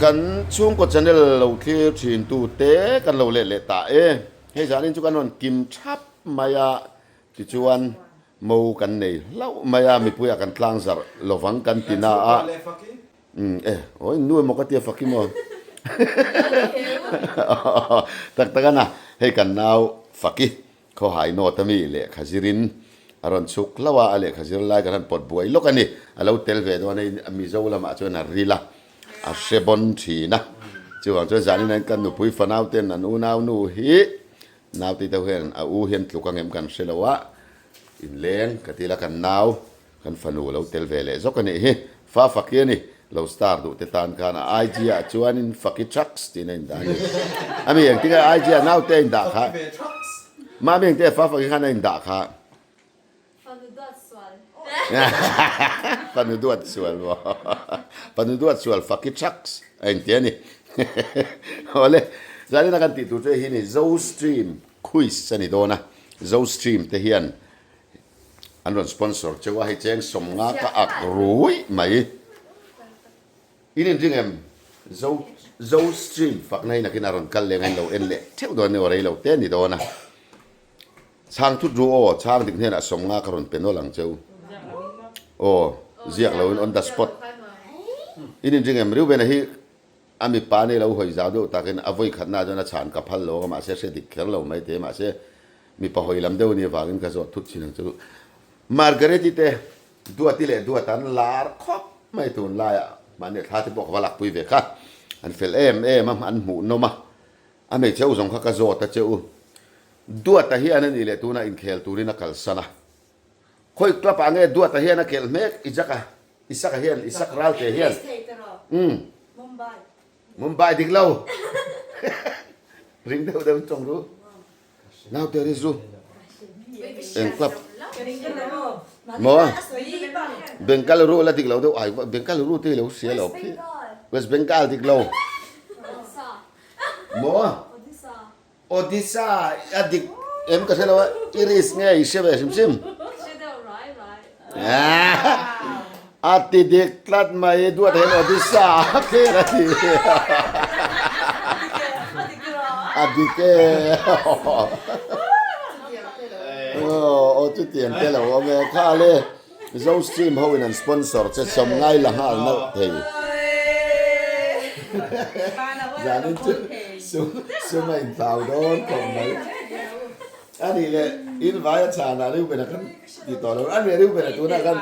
Kan chhungkaw channel lo thlir thin tu te kan lo let leh ta e. Hei zanin chu kan rawn kim thap mai a, tichuan mo kan nei hlauh mai a, mipuiah kan tlang zarh lovang kan ti na a. Umm e, aw in nu emaw ka tia fak hi maw? Tak tak a na, hei kan nau Faki Khawhai nawt a mi lehkha zirin a rawn chhuk hlauh a, a lehkha zir lai kan han pawt buai lawk a ni. A lo tel ve dawn a, Mizo lamah chuan a ril a, a hre bawn thin a. Chuvang chuan zanin hian kan nupui fanau ten an unau nu hi naute deuh hian a u hian tluk angem kan hre lo a, inleng ka ti la kan nau Kan fanu lo tel ve leh zawk a nih hi. Fa Faki a ni. Lo star duh te tan khan a IG ah chuanin Faki Trucks tiin a indah a ni. A mi engtin nge IG ah naute a indah kha? Mah mi engtin nge Fa Faki khan a indah kha? Fanu duat sual. Fanu duat sual maw? Fanu duat sual Faki Trucks a inti a ni. Awle, zanin a kan tih tur chu hei hi ni Zostream Quiz a ni dawn a. Zostream te hian An rawn sponsor cheu a, hei cheng 50 ka ak rui mai. In inring em? Zo Zo stream fakna hi nakin a rawn kal leng a, in lo en leh theuh dawn emaw rei lo te ni dawn a. Chhang thut ru aw, chhang dik hnenah 50 ka rawn pe nawlh ang cheu. Aw, ziak loin on the spot. In inring em? Reuben-a hi A mipa nih lo hawi zau deuh takin a vawi khatna chuan a chhan ka phal lo a, mahse hre dik kher lo mai te, mahse mipa hawi lam deuh a nih avangin ka zawt thut thin ang chu. Margaret-i te Duati leh Duata an lar khawp mai tunlaiah mahni thla te pawh ka va lakpui ve kha, an fel em em a, an hmuhnawm a, a hmeichhe u zawng kha ka zawt a che u. Duata hian a nih leh tunah inkhel turin a kalsan a, khawi club ah nge Duata hian a kelh hmek i Jack-a? Isaka hian, Isak Ralte hian. Umm. Mumbai. Mumbai dik lo. Ring deuh deuh in tawng ru. Naute ri zu. Eng club. Maw? Bengaluru la dik lo deuh ai. Bengaluru te lo hria lo khi. West Bengal dik lo. Maw? Odisha a dik em ka hre lo a, i risk nge i hre ve hrim hrim? Hre deuh rai rai. A ti dik tlat mai, duat hian Odisha a kher a ti. A dik e. Aw chutiang te lo awm e, kha le Zo stream ho in an sponsor che sawm ngai la nghal nalh thei. Zanin chu sum sum a inthlau dawn khawp mai. A nih leh in vai a chhan ah Reuben-a kan ti tawh lo. A nih Reuben-a tunah khan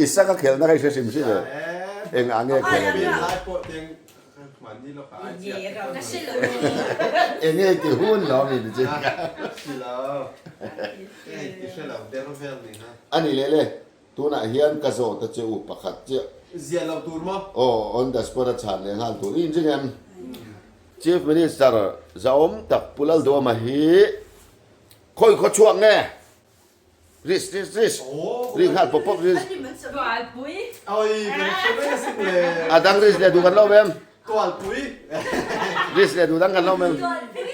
Isaka khelhna kha i hre hrim hrim e. Eng ah nge khelh a nih le? Enge i ti hun lo mi ni chu. A ni leh le, tunah hian ka zawh ta che u pakhat chiah. Ziah loh tur maw? Aw, on the spot a chhan leh nghal tur. I inring em? Chief Minister zahawm tak Pu Lalduama hi khawi khaw chhuak nge? Rish rish rish ri nghal pawp pawp rish. Tualpui. Oi kan hre mai asin le. A dang rish leh duh kan lo em? Tualpui. Rish leh duh dang kan lo em? Tualpui.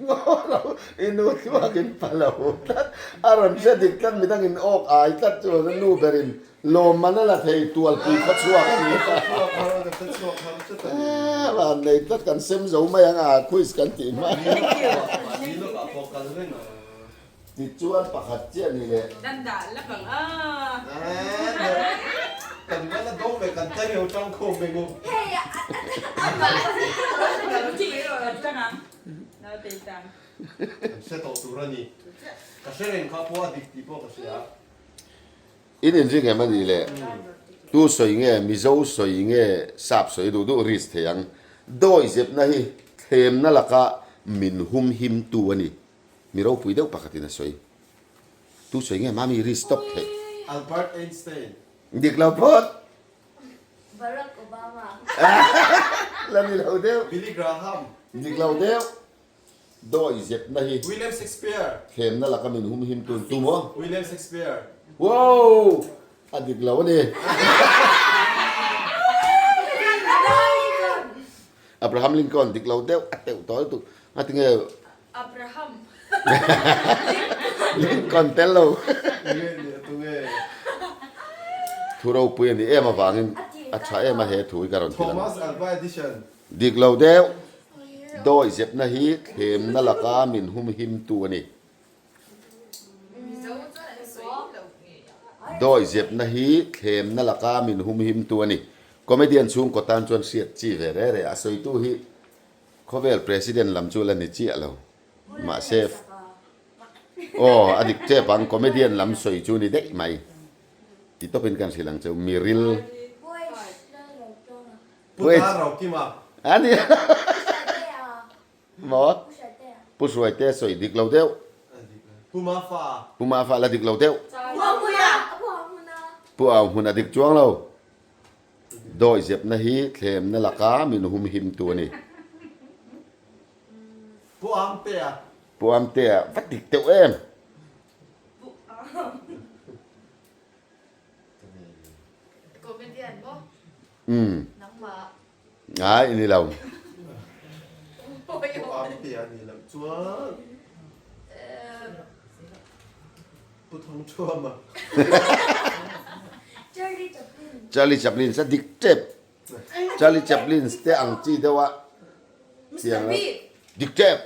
Ngaw lo i nu thluak in pa lo tlat a rawn hre dik tlat midang in awk ai tlat chu nu ber in Lawmman a la thei tualpui khaw chhuak a ni. Van nei tlat kan sem zo mai ang a, quiz kan tih hma. Tichuan pakhat chiah ni le. Dan dah lak ang a. Kan va la dawng ve kan tang eo tang khawm ve ngu. Kan hre tawh tur a ni. Ka hre reng kha pawh a dik tih pawh ka hria. In inring em a nih le? Tu sawi nge Mizo sawi nge Sap sawi duh duh risk thei ang. Dawi zepna hi thlemna laka min hum him tu a ni. Mi ropui deuh pakhatin a sawi. Tu sawi nge mami risk tawp theih? Albert Einstein. Dik lo phawt. Barack Obama. La ni lo deuh. Billy Graham. Dik lo deuh. Dawi zepna hi. William Shakespeare. Thlemna laka min hum him tun tu maw? William Shakespeare. Wow! A dik lo a ni. Abraham Lincoln dik lo deuh a teuh tawh lutuk. Ngatinge? Abraham. Lincoln tel lo. Tunge nia tunge? Thu ropui a ni em avangin. A tha em a he thu hi ka rawn ti lang. Thomas Alva Edison. Dik lo deuh, dawi zepna hi thlemna laka min humhim tu a ni. Dawi zepna hi thlemna laka min humhim tu a ni. Comedian chhungkaw tan chuan hriat chi ve re re a sawitu hi khawvel president lam chu la ni chiah lo. Mahse aw a dik tep ang comedian lam sawi chu ni daih mai. Ti tawpin kan hrilh ang cheu miril. Pu Dar Rokima. A ni maw? Pu Hruaite sawi dik lo deuh. Pu Mafa. Pu Mafa la dik lo deuh. Pu Au hmun a dik chuang lo. Dawi zepna hi thlemna laka min humhim tu a ni. Pu Amtea. Pu Amtea va dik deuh em? Comedian maw? Umm. Nangmah. Ai ni lo. Pu Amtea ni loh chuan Pu Thangthuama. Charlie Chaplin. Charlie Chaplin sa dik tep. Charlie Chaplin te ang chi deuh a. Mister Bean. Dik tep.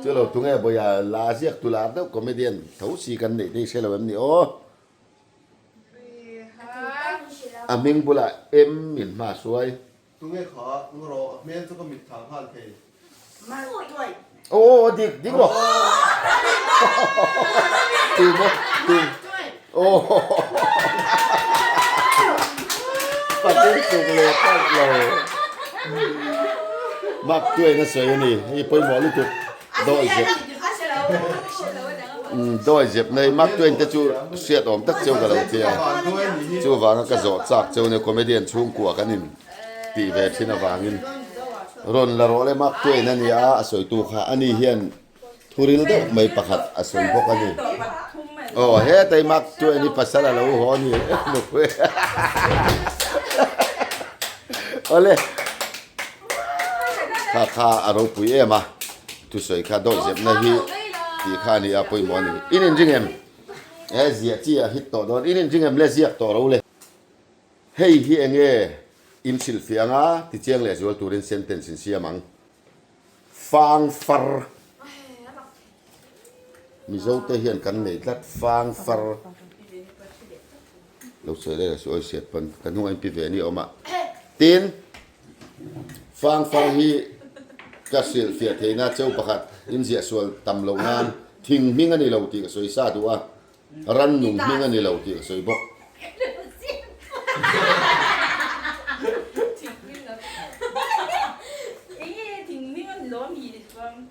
Chu lo tunge bawia la ziak tu lar deuh comedian tho si kan neih te hi hre lo em ni aw. A hming bulah M in hma hruai. Tunge kha ngawrawh a hmel chu ka mit thla nghal thei. Aw aw dik dik rawh. Tu maw tu. Aw. Patin tuk leh tak lo. Mak tuain a sawi a ni. Hei pawimawh lutuk. Dawi zep. Dawi zep nei mak tuain te chu hriat awm tak cheu ka lo tia. Chuvanga ka zawh chak cheu nia comedian chhungkua kan in tih ve thin avangin rawn la rawh le mak tuain a nia a sawitu kha ani hian Thuril deuh mai pakhat a sawi bawk a ni. Aw hetai mak chuan i pasal a lo haw a ni nupui. Awle kha kha a ropui em a thusawi kha dawih zepna hi tih kha a ni a pawimawh a ni. In inring em? He ziah chi a hit tawh dawn. In inring em le ziak tawh ro le. Hei hi enge in hrilhfiah anga tichiang lehzual turin sentence in siam ang. Fang far. Mizo te hian kan nei tlat fang far. Lo sawi leh la sawi siat pawn ka hnung a inpi ve ni awm a. Tin, fang far hi ka hrilh fiah theihna cheu pakhat inziah sual tam loh nan thing hming a ni lo tih ka sawi sa duh a. Rannung hming a ni lo tih ka sawi bawk.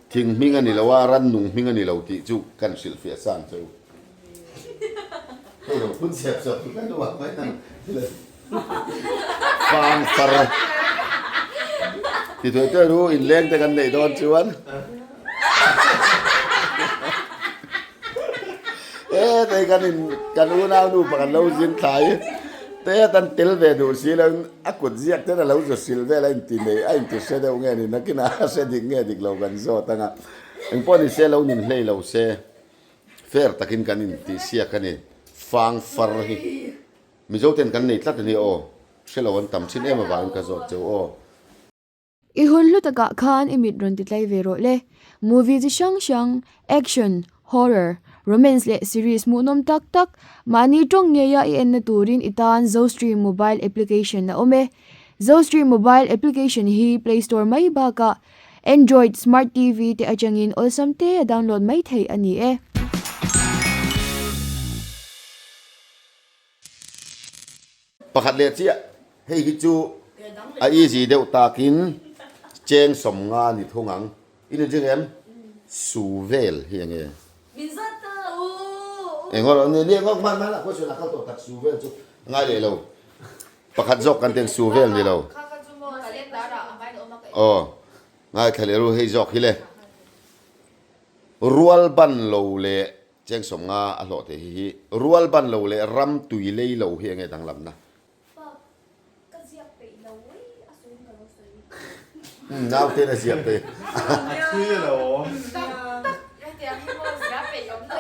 Thing hming a ni lo a, rannung hming a ni lo tih chu kan hrilhfiah sang che u. Hei lo phun chep chep chu kan uar mai ang. Fang far. Ti tuai tuai ru inleng te kan neih dawn chuan. E tei kan in kan unau nu pakhat lo zin thlai te tan tel ve duh si lo in a kut ziak ten a lo zu sil vel a inti nei a inti hre deuh nge ni nakin a hre dik nge dik lo kan zawt anga engpawh ni se lo nin hlei lo se fair takin kan inti siak a ni fang far hi. Mizo ten kan nei tlat a nia aw, hre lo an tam thin em avangin ka zawt cheu aw. I hun hlu takah khan i mit rawn ti tlai ve rawh le. Movie chi hrang hrang, action, horror, romance leh series hmuhnawm tak tak, mahni tawng ngeia i enna turin i tan Zostream mobile application a awm e. Zostream mobile application hi Play Store mai bakah Android Smart TV te atangin awlsam te a download mai theih a ni e. Pakhat leh chiah, hei hi chu a easy deuh takin cheng sawmnga ni thung ang. In inring em? Su vel hi enge? Eng aw ni ni eng aw hman hman a question a kal tawh tak su vel chu a ngai leh lo. Pakhat zawk kan ten su vel ni lo. Aw ngaithla leh ru hei zawk hi le. Rual ban lo leh Cheng sawmnga a hlawh theih hi hi rual ban lo leh ram tui lei lo hi enge danglamna? Fuck, ka ziak peih lo ui, a sawiin ka lo sawi. Umm, naute in a ziak peih. A thui a lo awm. Tak tak, hetiang hi maw ziah peih awm lo.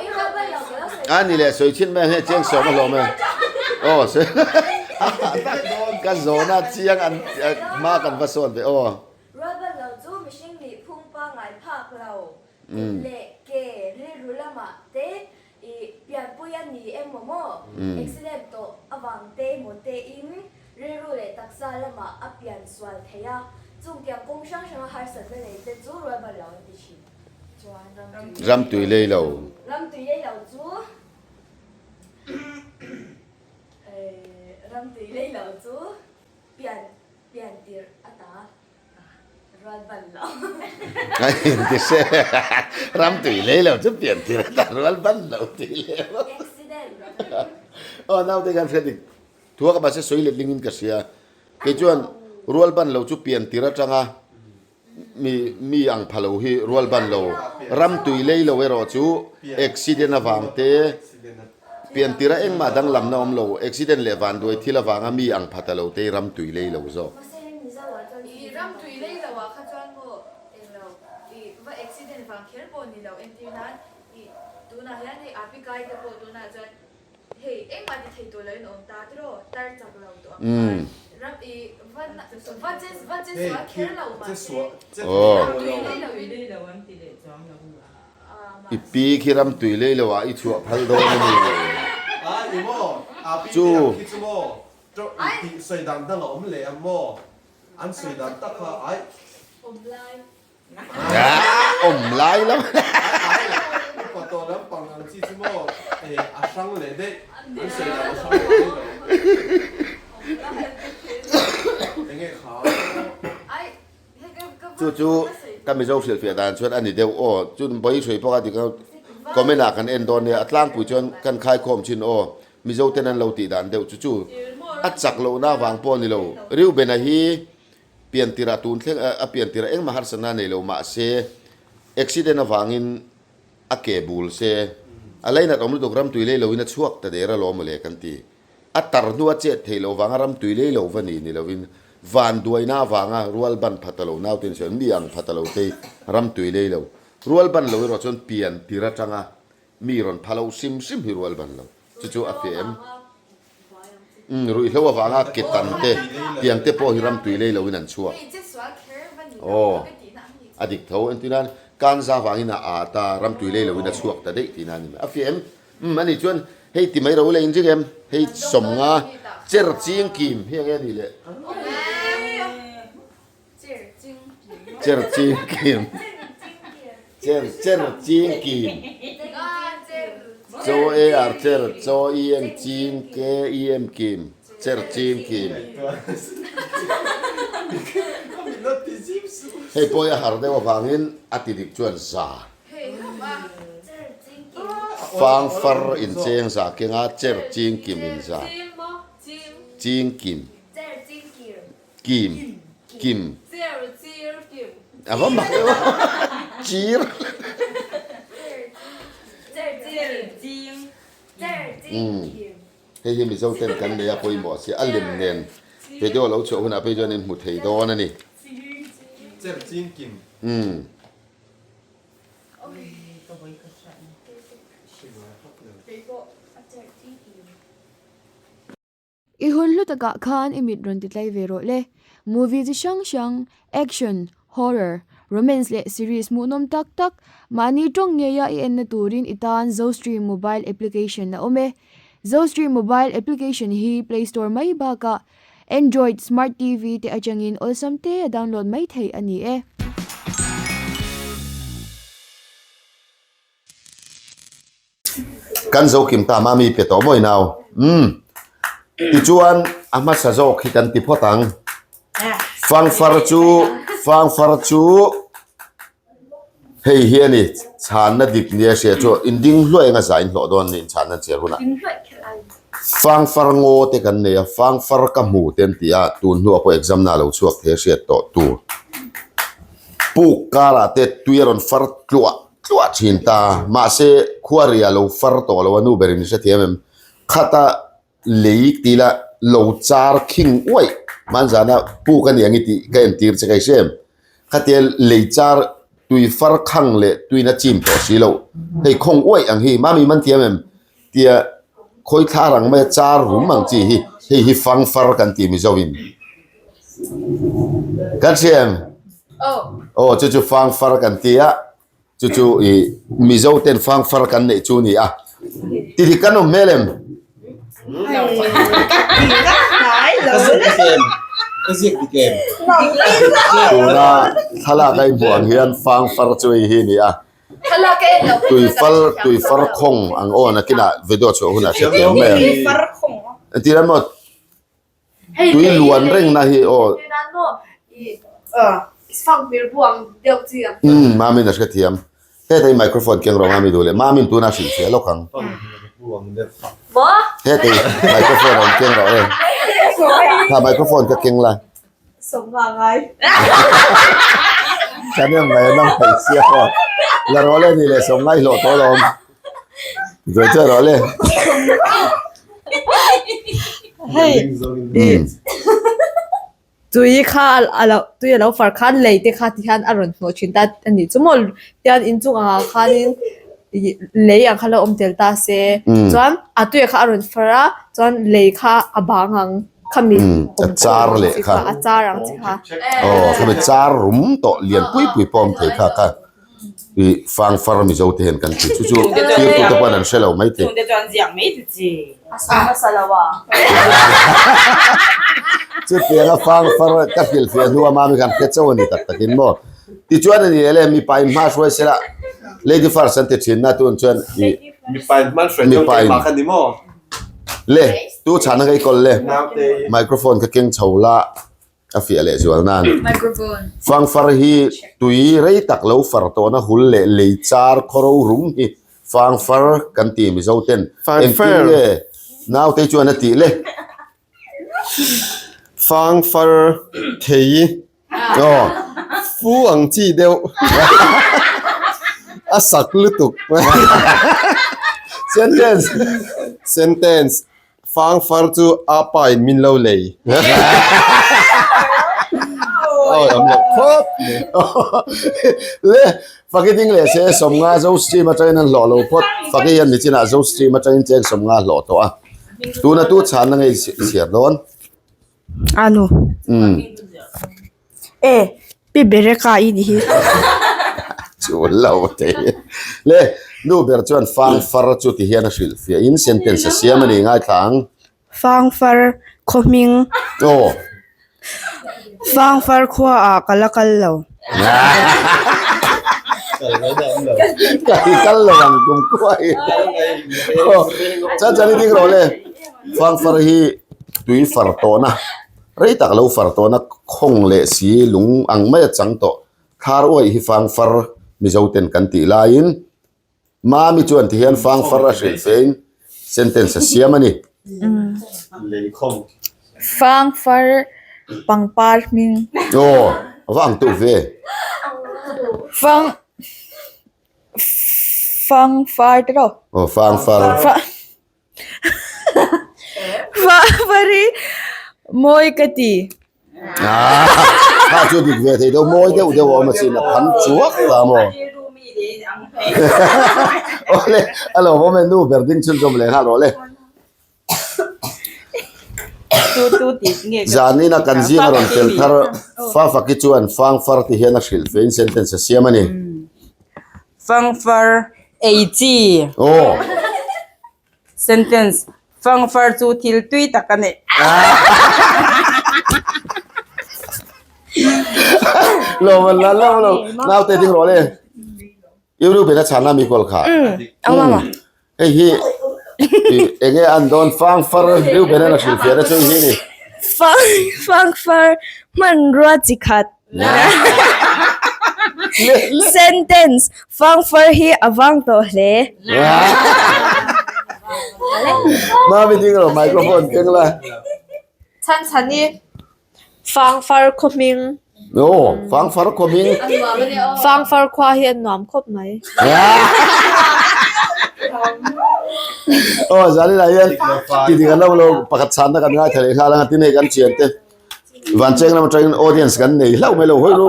A ni leh sawi chin mai ang he cheng sawm a hlawh mai. Aw ka zawhna chiang an hma kan va sawn ve aw. Rualban lo chu mihring nih phung pangngai phak lo kut leh ke rilru lamah te i pianpui a ni emaw maw accident tawh avang te emaw te in rilru leh taksa lamah a pian sual thei a, chung tiang kawng hrang hranga harsatna nei te chu rualban lo an ti thin. Ram tui lei lo. Ram tui lei lo chu ram tui lei lo chu pian pian tirh a ta rual ban lo. Inti se ram tui lei lo chu pian tirh a ta rual ban lo tih leh. Accident. Aw naute khan hria dik Thua ka mahse sawi letling in ka hria. Kei chuan rual ban lo chu pian tirh atanga Mi mi ang pha lo hi rual ban lo, ram tui lei lo erawh chu accident avang te, pian tira engmah danglamna awm lo, accident leh vanduai thil avanga mi ang pha ta lo te hi ram tui lei lo zawk. I ram tui lei lo ah kha chuan maw englo i va accident vang kher pawh ni lo entir nan i tunah hian hei apikai te pawh tunah chuan Hei engmah ti thei tawh loin awm ta tiraw tar chak lo tawh ang khan ram i va va che va che sual kher lo mahse ram tui lei lo in I pi khi ram tui lei lo ah i chhuah phal dawn a ni. Chu. Awm lai lam. Upa tawh lampang ang chi chu maw a hrang leh daih an sawi dan a hrang leh daih lo. Enge kha. Chu chu ka Mizo hrilhfiah dan chuan a ni deuh aw. Chu Bawi hruai pawh kha dik a comment ah kan en dawn nia a tlangpui chuan kan khaikhawm thin aw. Mizo ten an lo tih dan deuh chu chu a chak lohna avang pawh a ni lo. Reuben-a hi Pian tirah tun thleng a pian tirah engmah harsatna nei lo mahse accident avangin a ke bul se a lainat awm lutuk ram tui lei loin a chhuak ta der alawm mawle kan ti. A tar hnu a chet theih loh vanga ram tui lei lo va ni ni loin vanduaina avanga rual ban pha ta lo naute in sawi mi ang pha ta lo te ram tui lei lo rual ban lo erawh chuan pian tir atanga mi rawn pha lo hrim hrim hi rual ban lo chu chu a feh em. Ruihhlo avanga ke tan te, tiang te pawh hi ram tui lei loin an chhuak. Aw, a dik tho. Entir nan, kanza avangin a at a, ram tui lei loin a chhuak ta daih tihna a ni mai. A fiah em? Umm, ani chuan hei ti mai ro la inring em? Hei sawmnga cher ching kim hi enge a nih le? Cher ching kim. Cher cher ching kim. Chaw e ar cher chaw i em ching ke i em kim. Cher ching kim. Hei pawh hi a har deuh avangin a ti dik chuan za. Fang far in cheng za kenga cher ching kim in za. Ching kim. Kim, Kim. Chir, chir, kim. A va mak deuh a. Chir. Hei hi Mizo ten kan nei a pawimawh si a lem nen video lo chhuah hunah phei chuan in hmu thei dawn a ni. Cher ching kim. Umm. I hun hlu takah khan i mit rawn ti tlai ve rawh le. Movie chi hrang hrang, action, horror, romance leh series hmuhnawm tak tak, mahni tawng ngeia i enna turin i tan Zostream mobile application a awm e. Zostream mobile application hi Play Store mai bakah Android Smart TV te atangin awlsam te a download mai theih a ni e. Kan zo kim ta mami pe tawh mawi nau. Umm. Tichuan a hmasa zawk hi kan ti phawt ang. Fangfar chu fangfar chu hei hi a ni chhanna dik nia hria chu inding hluai anga za in hlawh dawn a ni inchhanna chiar hunah. Fangfar ngaw te kan nei a fangfar ka hmu te an ti a tun hnuah pawh exam na lo chhuak thei a hriat tawh tur. Puk karah te tui a rawn far tluah. Tluah thin ta. Mahse, khuari a lo far tawh lo a nu berin i hrethiam em? Khata lei tih la lo char khing uaih hmanzana puk a ni ang i tih ka entir che ka i hre em? Khatia lei char tui far khang leh tuina chim tawh si loh hei khawng uaih ang hi mami man thiam em? Tia. Khawi thlar ang maia char rum ang chi hi hei hi fangfar kan ti Mizoin. Kan hria em? Aw chu chu fangfar kan ti a, chu chu i Mizo ten fangfar kan neih chu a ni a. Ti dik kan awm hmel em? Tuna thlalak a inhmuh ang hian fangfar chu hei hi a ni a. Tuifal tuifar khawng ang aw nakinah video chhuah hunah hre thiam mai ang. Entir an maw tui luan rengna hi aw. Umm Mamin a hre thiam. Hetei microphone keng rawh Mami duh leh Mamin tuna hrilh fiah lawk ang. Hetei microphone rawn keng rawh e. Tha microphone ka keng la. Sawmnga ngai. Kan em mai anang thei sia pawh. La rawh le ni le sawmnga i hlawh tawh alawm. Zawi chuai rawh le. Hei. Tui kha a lo tui a lo far khan lei te kha ti hian a rawn hnawh thin ta a nih chu maw tian inchung angah khanin lei ang kha lo awm tel ta se chuan a tui kha a rawn far a chuan lei kha a bang ang. Khami a char leh kha a char ang chi kha aw khami char rum tawh lian pui pui pawh awm thei kha kha i fang far mizo te hian kan ti chu chu thlir tu te pawh an hre lo mai thei chungte chuan ziak mai ta chi a sawi hmasa lo a chutianga fang far ka hrilhfiah hnua mami khan hre chauh a ni tak takin maw tichuan a ni le mipa in hma hruai sela lady first an ti thin na tun chuan i mipa in hma hruai chauh keimah kha ni maw Le, tu chhana ka i kawl le. Microphone ka keng chho la, a fiah leh zual nan. Fangfar hi tui rei tak lo far tawhna hul leh lei char khawro rum hi fangfar kan ti Mizo ten. Engtin nge naute chuan a tih le? Fangfar thei Aw. Fu ang chi deuh. A sak lutuk. Sentence. Sentence. Fang far chu a pa in min lo lei. Awi awm loh khawp. Le faki ding leh se sawmnga zo stream atangin an hlawh lo phawt. Faki hian nichinah zo stream atangin cheng sawmnga hlawh tawh a. Tuna tu chhanna nge i chhiar dawn? Anu. E pi bereka i ni hi. Chu lo te. Le nu ber chuan fang far chu ti hian a hrilh fiah in sentence a siam a ni ngaithla ang. Fang far khaw hming. Aw. Fang far khua ah ka la kal lo. Ka i kal lo ang kum khua hi. Chan chan i ding rawh le. Fang far hi tui far tawhna rei tak lo far tawhna khawng leh si lung ang mai a chang tawh thar uaih hi fang far Mizo ten kan tih laiin Mami chuan ti hian fang far a hrilh fein sentence a siam a ni. Fang far pangpar hming. Aw a va ang teuh ve. Fang fang far te rawh. Aw fang far. Fari mawi ka ti. Kha chu dik ve thei deuh mawi deuh deuh a awm asin a phan chuak ta maw. Awle a lo awm e nu ber ding chhunzawm leh nghal rawh le. Zanin a kan zing a rawn fel thar Fafaki chuan Fangfar ti hian a hrilh fein sentence a siam a ni. Fangfar ei chi. Aw. Sentence, Fangfar chu thil tui tak a ni. Lo la lo lo naute ding rawh le. Europe in a chhan a mi kual kha. Umm. Hei hi enge an dawn fang far Reuben an a hrilh fiah na chu hei hi ni. Fang fang far hmanrua chi khat. Sentence, Fang far hi a vang tawh hle. Mami ding rawh microphone keng la. Chhan chhan i Fangfar khaw hming. Aw, Fangfar khaw hming. Fangfar khua hi a nuam khawp mai. Aw, Zalina hian ti dik an lo lo pakhat chhanna kan ngaithla leh nghal ang a, tin hei kan thian te Vancheng lam atangin audience kan nei hlauh mai lo hawi ru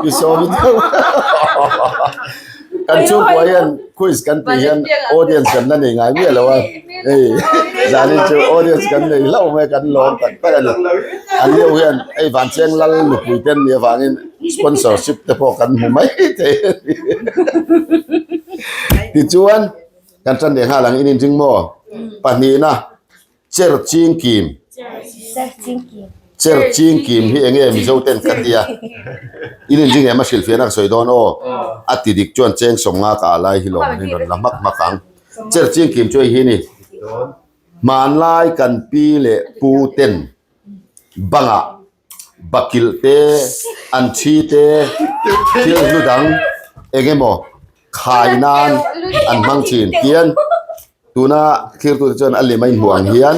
i sawm deuh. Kan chhungkua hian quiz kan tih hian audience kan la nei ngai miah lo a, hei zanin chu audience kan nei hlauh mai kan lawm tak tak a ni. An lio hian hei Vancheng Lal nupui te an nih avangin sponsorship te pawh kan hmu mai thei a ni. Tichuan kan tan leh nghal ang in inring maw? Pahnihna. Cher ching kim. Cher ching kim hi enge Mizo ten ka tia. In inring em a hrilhfiahna ka sawi dawn aw. A ti dik chuan cheng sawm nga ka alai hi lawm an rawn la hmak hmak ang. Cher ching kim chu hei hi ni. Hmanlai kan pi leh pu ten bangah bakilh te an thi te thil hlu dang eng emaw khai nan an hmang thin tian tuna thirtute chuan a lem a inhmuh ang hian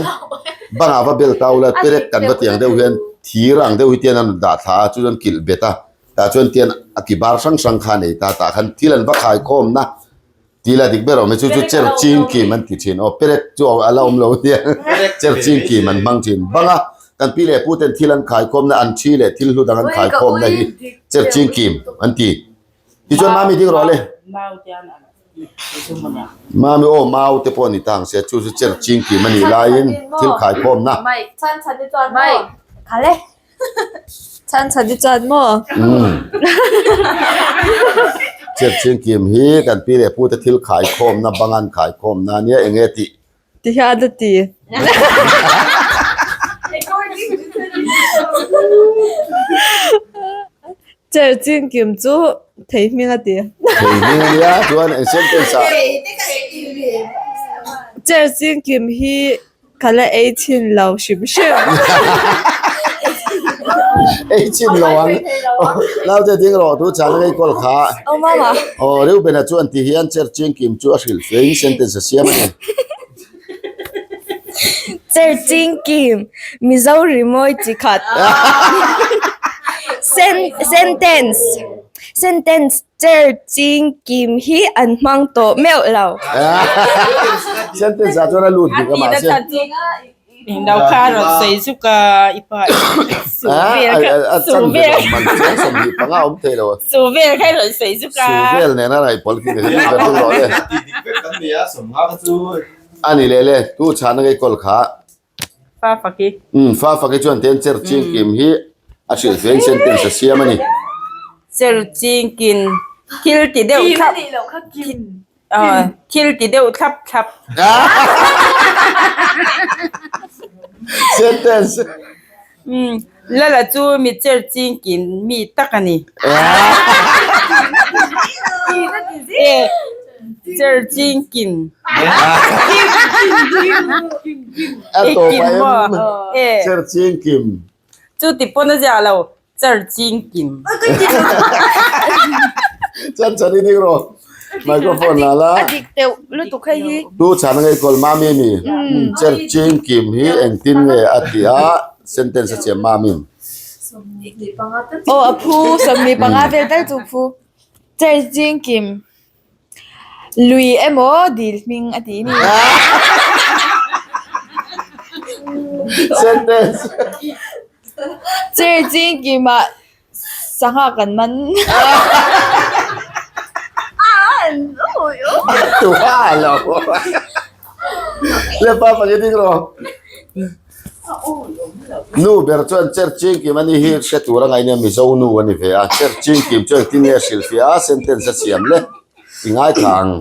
bangah va bel tau la perek kan va tiang deuh hian thir ang deuh hi tian an rawn dah thla a chu chuan kilh bet a tah chuan tian a ki bar hrang hrang kha a nei ta tah khan thil an va khai khawm na. Ti la dik ber awm e chu chu cher ching kim an ti thin aw perek chu a la awm lo nia cher ching kim an hmang thin bang a kan pi leh pu ten thil an khaikhawm na an thi leh thil hlu dang an khaikhawm na hi cher ching kim an ti tichuan mami ding rawh le mami aw mau te pawh a ni ta ang se chu chu cher ching kim a nih laiin thil khaikhawm na. Chhan chhan hi chuan maw? Chirching kim hi kan pi leh pu te thil khaikhawmna bangan khaikhawmna ania eng nge tih? Ti hian a ti. Chirching kim chu thei hming a ti. Thei hming ania chuan eng sentence ah? Chirching kim hi Ka la ei chin lo hrim hrim. Ei chin lo ang. Naute ding rawh tu chang ngei kawl kha. Aw mama. Aw Reuben-a chuan ti hian cher ching kim chu a hrilh fein sentence a siam a ni. Cher ching kim Mizo rimawi chi khat. Sentence Sentence Cher ching kim hi an hmang tawh meuh lo. Sentence ah chuan a lut bik a mahse. Englo kha rawn sawi chu ka i pa su vel kha su vel panga awm thei lo. Su vel kha rawn sawi chu ka. Su vel nena raih pawl khi ni ka tum rawh le. Ani leh le tu chhana ngei kawl kha. Fa faki. Umm fa faki chuan ten cher ching kim hi a hrilh ve in sentence a siam a ni. Cher ching kin thil ti deuh thlap. Thil ti deuh thlap thlap. Sentence. Umm Lala chu mi cher ching kin mi tak a ni. Cher ching kin. A tawp a em cher ching kim. Chu ti pawn a ziah lo cher ching kim. Chan chan i ding rawh microphone la la. A dik deuh lutuk hei hi. Tu chhan ngei kawl mami mi cher ching kim hi engtin nge a ti a sentence a chiam mami. Aw a phu 25 vel tal chu phu cher ching kim. Lui emaw dil hming a ti ni. Sentence. Cher ching kimah sangha kan man. Tuha lo. Le pa pagi ding ro. Nu ber chuan cher ching kim ani hi hre tur a ngaih nia Mizo nu a ni ve a cher ching kim chu engtin nge a hrilhfiah a sentence a siam le i ngaithla ang.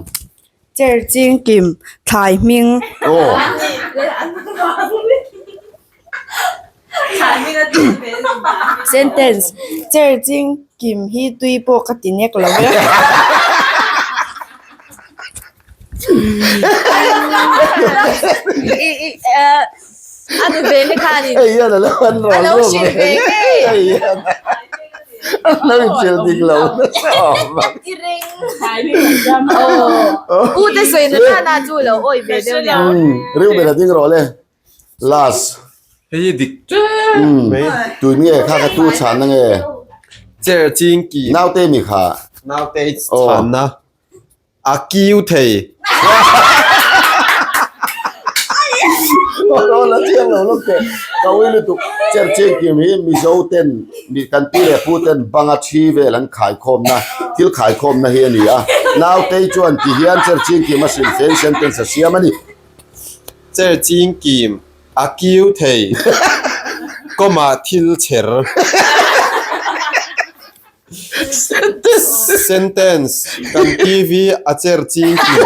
Cher ching kim thlai hming. Aw. Sentence, Cher ching kim hi tui pawh ka ti nek lo e. Hei hian a lo an rawn rum ve ngei hei hian an lo inchil dik lo nasa awm a. Reuben a ding rawh le last. Hei hi dik ṭep mai. Tun nge kha kha tu chhanna nge? Chair ching ki. Naute mi kha. Naute chhanna. A kiu thei. Aw la chiang lo lawk teh. Ka ui lutuk. Cher ching kim hi Mizo ten mi kan pi leh pu ten banga thi vel an khaikhawmna thil khaikhawmna hi a ni a. Nautei chuan ti hian cher ching kim a hrilh fein sentence a siam a ni. Cher ching kim a kiu thei kawmah thil chher. Sentence, Kan TV a cher ching kim.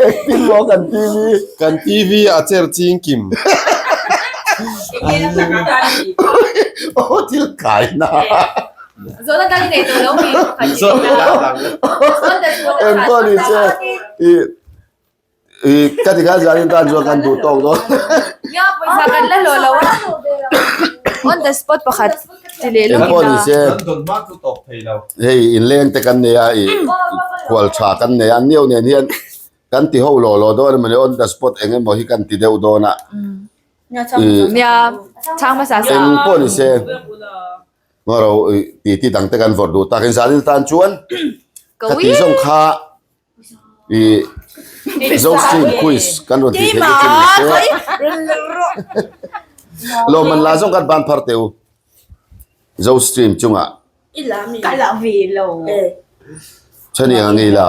Engtin maw kan TV? Kan TV a cher ching kim. Aw thil kai na. Zawhna dang i nei tawh lo mi? Zawhna dang. Engpawh ni che i i ka ti khan zanin tan chuan kan duh tawk dawn. Nia pawisa kan la hlawh lo a. On the spot pakhat ti leh lawk Engpawh ni ila. che Kan dawn hma chu tawp thei lo. hei inleng te kan nei a i khual tha kan nei a an nio nen hian kan ti ho law law dawn emaw ni on the spot eng emaw hi kan ti deuh dawn a. Nia chhang hmasa sa. Engpawh ni se. Ngawro ti ti dang te kan vawrh duh tak in zanin tan chuan ka tih zawng kha i Zo stream quiz kan rawn tih theih te chu ni se lawmman la zawng kan ban phar teh u Zo stream chungah Ka la ve lo. Chhani ang i la.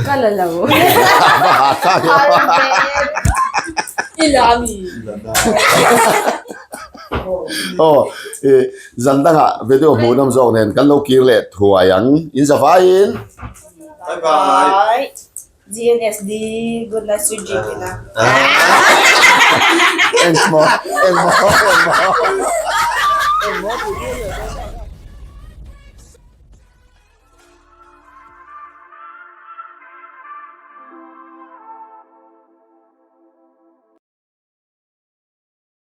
Ka la lo. Va ha tha hi a. I la mi. Aw, i zan dangah video hmuh nawm zawk nen kan lo kir leh thuai ang. In za vaiin. Bye bye. GNSD good night sweet dream ina. Engmaw, engmaw, engmaw.